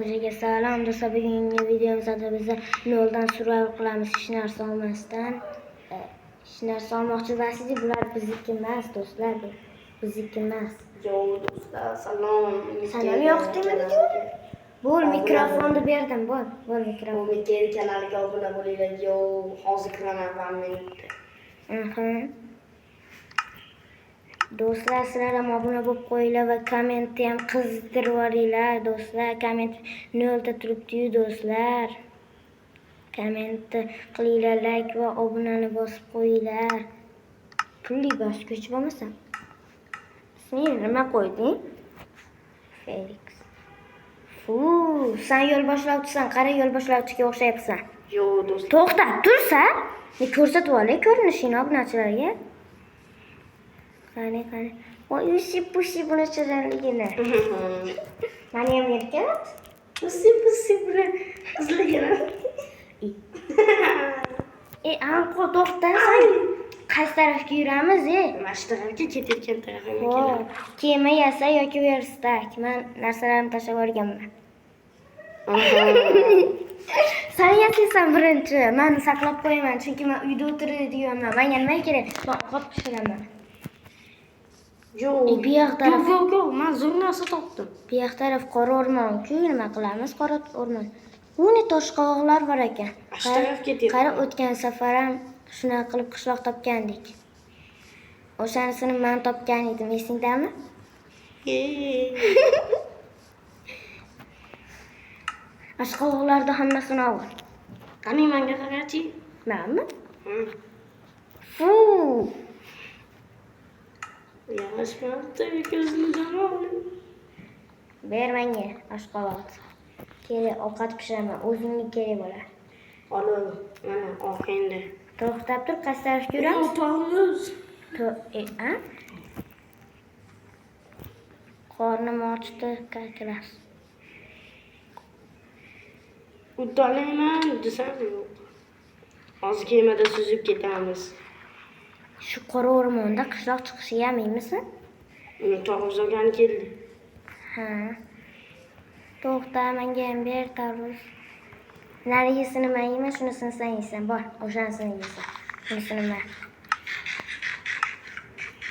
Barchaga salom do'stlar, bugungi videomizda biz noldan survival qilamiz, hech narsa olmasdan. Hech narsa olmoqchi emas edik, bular bizniki emas do'stlar, bu bizniki emas. Yo do'stlar, salom. Salom yo'q dema videoda. Bo'l, mikrofonni berdim, bo'l, bo'l mikrofon. Mikkel kanaliga obuna bo'linglar. Yo, hozir kiraman 1 minutda. Aha. Do'stlar, sizlar ham obuna bo'lib qo'yinglar va kommentni ham qizdirib yuboringlar do'stlar. Komment nolda turibdi-yu do'stlar. Kommentni qilinglar, like va obunani bosib qo'yinglar. Pulli boshqa bo'lmasa. Sen nima qo'yding? Felix. Fu, sen yo'l boshlovchisan, qara yo'l boshlovchiga o'xshayapsan. Yo do'stlar. To'xtab tursa, ne ko'rsatib olay ko'rinishingni obunachilarga. Qani, qani. Voy, ushi pushi buni chiroyligini. Mani ham erkalat. Pusi pusi buni qizligini. E, anqo to'xta, sen qaysi tarafga yuramiz, e? Mana shu tarafga ketayotgan tarafimga Xo'p, keladi. Kema yasa yoki verstak. Men narsalarimni tashlab yuborganman. Sen yasaysan birinchi, men saqlab qo'yaman, chunki men uyda o'tiradiganman. Menga nima kerak? Men ovqat pishiraman. Yo'q. E, bu yoq taraf- Yo'q, yo'q, yo'q, men zo'r narsa topdim. Bu yoq taraf qora o'rmon-ku, nima qilamiz qora o'rmon? Uni toshqovoqlar bor ekan. Shu tarafga ketyapti. Qara, o'tgan safar ham shunaqa qilib qishloq topgandik. O'shanisini men topgan edim, esingdami? Oshqovoqlarda hammasini ol. Qani menga qarachi. Manmi? Hı. Fu. Yarashmabdi, ko'zni jamoli. Ber menga oshqovoqni. Kerak, ovqat pishiraman, o'zingga kerak bo'lar. Ol, mana oq endi. To'xtab tur, qaysi tarafga yuramiz? Tormoz. A? Qornim ochdi, kakras. Uddalayman desam yo'q. Hozir kemada suzib ketamiz. Shu qora o'rmonda qishloq chiqishiga aminmisan? Uni tarvuz olgani keldi. Ha. To'xta, menga ham ber tarvuz. Narigisini men yeyman, shunisini sen yeysan. Bor, o'shanisini yeysan. Bunisini men.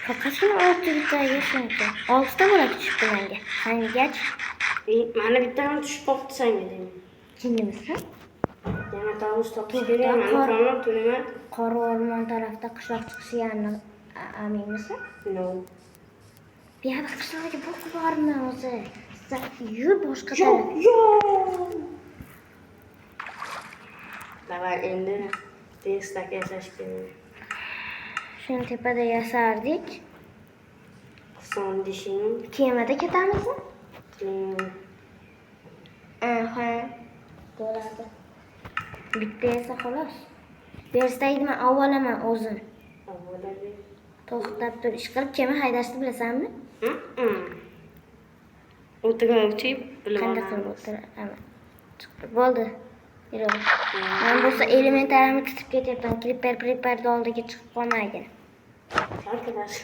Faqatgina olti bittaga shuncha. Oltita bo'lak tushibdi menga. Sangach? Mana bittani tushib qolibdi senga deyman. Jinnimisan? Yana tarvuz topish kerak, mani qornim to'ymadi. Qora o'rmon tarafda qishloq chiqishiga aminmisan? No. Bu yoqda qishloqga bo'q bormi o'zi? Sen yur boshqa Yo'q, taraf. yo'q. Davay endi versak yasash kerak. Shuni tepada yasardik. Son dishing. Kemada ketamizmi? Hmm. Aha. Bo'ladi. Bitta esa xolos. Verstakni men avvalaman o'zim. Avvalagi. To'xtab tur, ish qilib kema haydashni bilasanmi? O'tiruvchi bilib Qanday qilib olamiz. o'tiraman? Chiqdi. Bo'ldi. Yuraver. Men bo'lsa elementarimni tutib ketyapman. Clipper prepper oldiga chiqib qolmagin. Arkadaş.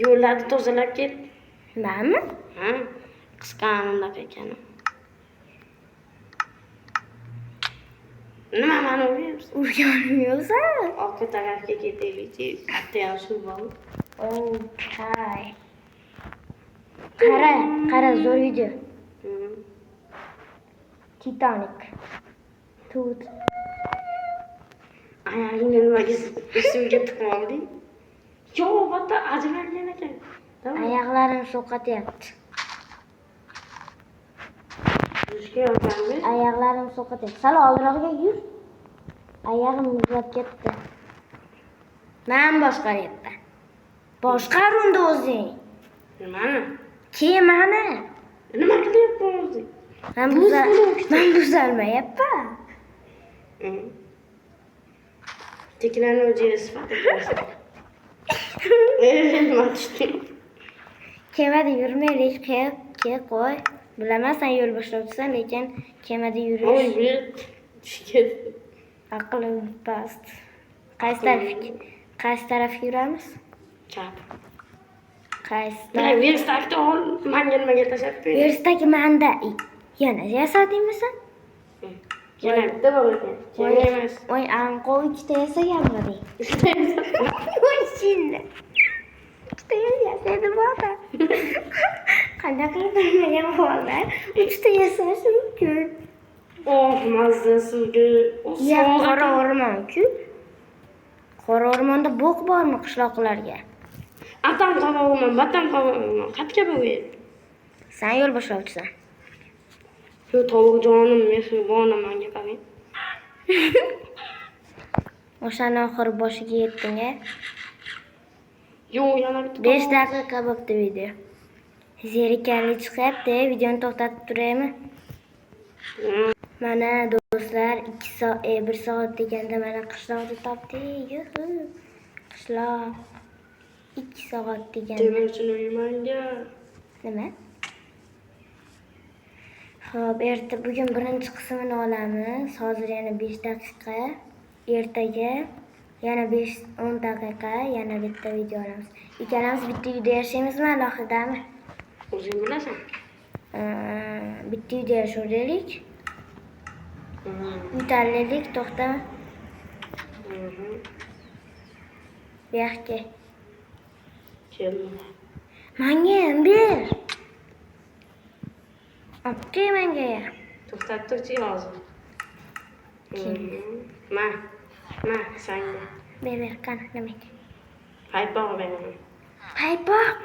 Yo'llarni tozalab ket. Manmi? Ha? Qisqanimdaq ekan. Nima mani uryapsan? Urganim yo'qsan. Orqa tarafga ketaylikchi. Katta ham suv bor. Okay. Qara, qara zo'r video. Titanic. Tut. Oyog'ingni nimaga suvga tiqib olding? Yo'q, bitta ajralgan ekan. Oyoqlarim sovqatyapti. Yurishga yordam. Oyoqlarim sovqatyapti. Sal oldinroqga yur. Oyog'im muzlab ketdi. Men boshqaryapman. Boshqar unda o'zing. Nimani? Kemani. Nima qilyapman o'zi? Men men buzalmayapman. Teknologiya sifatida. Nima tushding? Kemada yurmaylik, kel qo'y. Bilaman sen yo'l boshlovchisan, lekin kemada yurish Oy, tushib ketdi. aqlim past. Qaysi tarafga yuramiz? Chap. Qaysi? Mana verstakni ol, manga nimaga tashlab qo'y. Verstak manda. Yana yasadingmi sen? Yana bitta bor ekan. Senga emas. Voy, anqov ikkita yasaganmiding? Voy, shinni. Ikkita yasaydi bola. Qanaqa qilib bilmagan bola uchta yasashi mumkin. Oh, mazza suvga. Ya qora o'rmon-ku. Qora o'rmonda bo'q bormi qishloqlarga? Atam qora o'rmon, batam qora o'rmon. Qayerga bo'g'ay? Sen yo'l boshlovchisan. Shu tovuq jonim, mehribonim, menga qarang. O'shani oxiri boshiga yetding-a? Yo'q, yana bitta. 5 daqiqa bo'pti video. Zerikarli chiqyapti, videoni to'xtatib turaymi? Mana do'stlar, 2 soat, 1 soat deganda mana qishloqni topdik. Yuhu. Qishloq. 2 soat deganda. Temirchini uyi manga. Nima? Xo'p, erta bugun birinchi qismini olamiz. Hozir yana 5 daqiqa. Ertaga yana 5-10 daqiqa yana bitta video olamiz. Ikkalamiz bitta uyda yashaymizmi alohidami? O'zing bilasan. Bitta uyda yashaylik. Uy tanlaylik, to'xtama. Bu yoqqa. Keldim. Menga ham ber. Olib kel menga ham. To'xtatib turchi hozir. Ma. Ma, sanga. Ber, ber, qani, nima ekan? Paypoq beraman. Paypoq?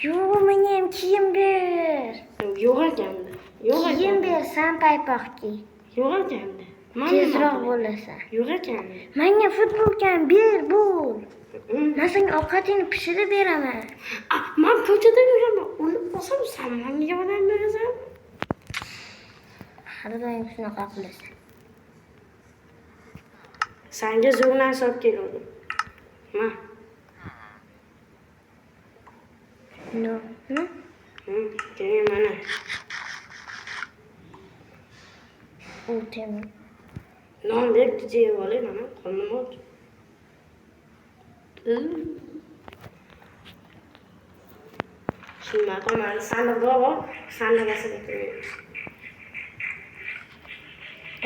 Yo'q, menga ham kiyim ber. Yo'q ekanda. Yo'q Kiyim ekanda. ber, sen paypoq kiy. Yo'q ekanda. Man Tezroq bo'lasan. Yo'q ekanda. Menga futbolkani ber, bo'l. Men senga ovqatingni pishirib beraman. Man ko'chada yuraman. O'lib qolsam, sen menga yordam berasan. Har doim shunaqa qilasan. Senga zo'r narsa olib kelgandim. Ma. No. No? Keyin mana. U temir. Non berib yeb olay mana, qornim och. Shunday qilmadi. Sandiqda bor, sandiqda o'tirmaymiz.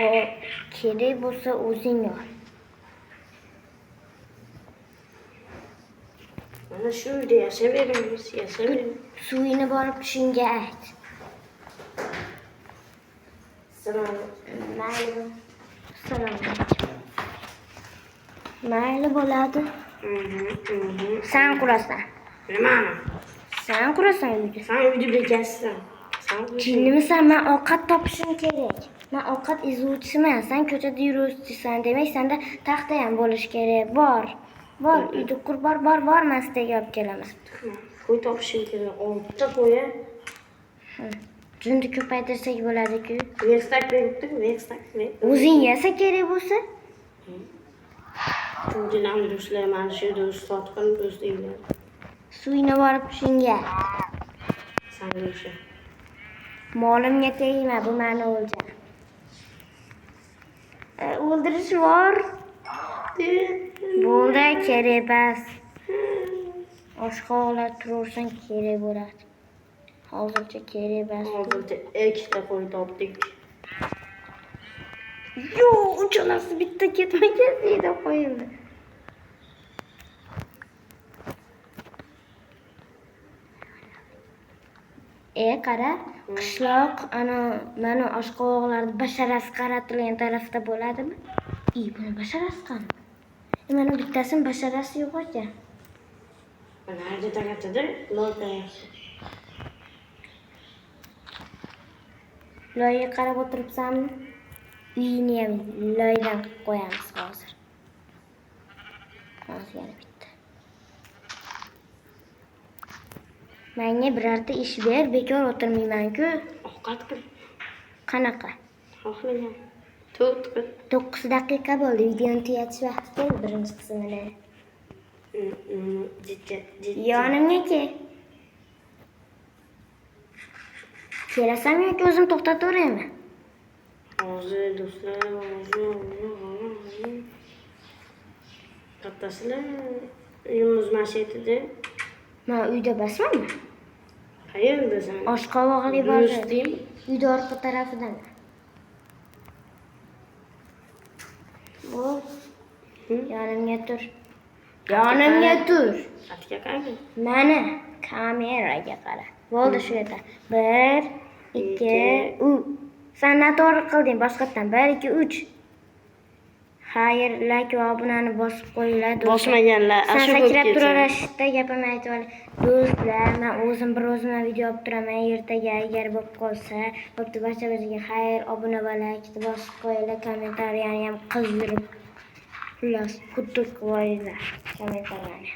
O kerak bo'lsa o'zing ol. Mana shu uyda yashayveramiz, yashayveramiz. Suvingni borib tushingga ayt. Mayli. Salom. Mayli bo'ladi. Sen qurasan. Nimani? Sen qurasan uyni. Sen uyni bekasisan. Sen qurasan. Jinnimisan, men ovqat topishim kerak. Men ovqat izlovchisiman. Sen ko'chada yuruvchisan. Demak, senda taxta ham bo'lishi kerak. Bor. Bor, uyda qur, bor, bor, bor, men sizga olib kelaman. Qo'y topishim kerak. 6 qo'ya. Junni ko'paytirsak bo'ladi-ku. Verstak beribdi, verstak ber. O'zing yasa kerak bo'lsa. Ko'rdilam do'stlar, mana shu do'st sotqin do'st deyiladi. Suvingni borib shunga. Sanga o'sha. Molimga tegma, bu meni o'ljam. O'ldirish bor. Bo'ldi, kerak emas. Oshqovoqlar turaversin, kerak bo'ladi. Hozircha kerak emas. Hozircha ikkita qo'y topdik. Yo'q, uchalasi bitta ketma-ket deydi qo'yildi. Qara, qishloq ana mana oshqovoqlarni basharasi qaratilgan tarafda bo'ladimi? Buni basharasi qani? Mana bittasini basharasi yo'q ekan. Narigi tarafda loy qo'yapti. Loyga qarab o'tiribsanmi? Uyini ham loydan qilib qo'yamiz hozir. Hozir yana bitta. Menga birorta ish ber, bekor o'tirmayman-ku. Ovqat qil. Qanaqa? Xohlagan. 4 qil. 9 daqiqa bo'ldi. Videoni tugatish vaqti keldi birinchi qismini. Jicha, jicha. Yonimga kel. Kelasanmi yoki o'zim to'xtataveraymi? Hozir do'stlar, hozir, hozir. Kattasizlar, uyimiz mana shu yerda. Men uyda basmanmi? Qayerdasan? Oshqovoqli bozor. Do'stim. Uyda orqa tarafidan. Bu yonimga tur. Yonimga tur. Atga qara. Mana kameraga qara. Bo'ldi shu yerda. 1 2 3. Sen noto'g'ri qilding boshqatdan. 1 2 3. Xayr, like va obunani bosib qo'yinglar do'stlar. Bosmaganlar Sen ashu bo'lib sakrab ketsin. turaverishda gapimni aytib olay. Do'stlar, men o'zim bir o'zim video olib turaman. Ertaga agar bo'lib qolsa, bo'pti, barchamizga xayr, obuna va like bosib qo'yinglar, kommentariyani ham qizdirib, xullas, xuddi qilib olinglar kommentariyani.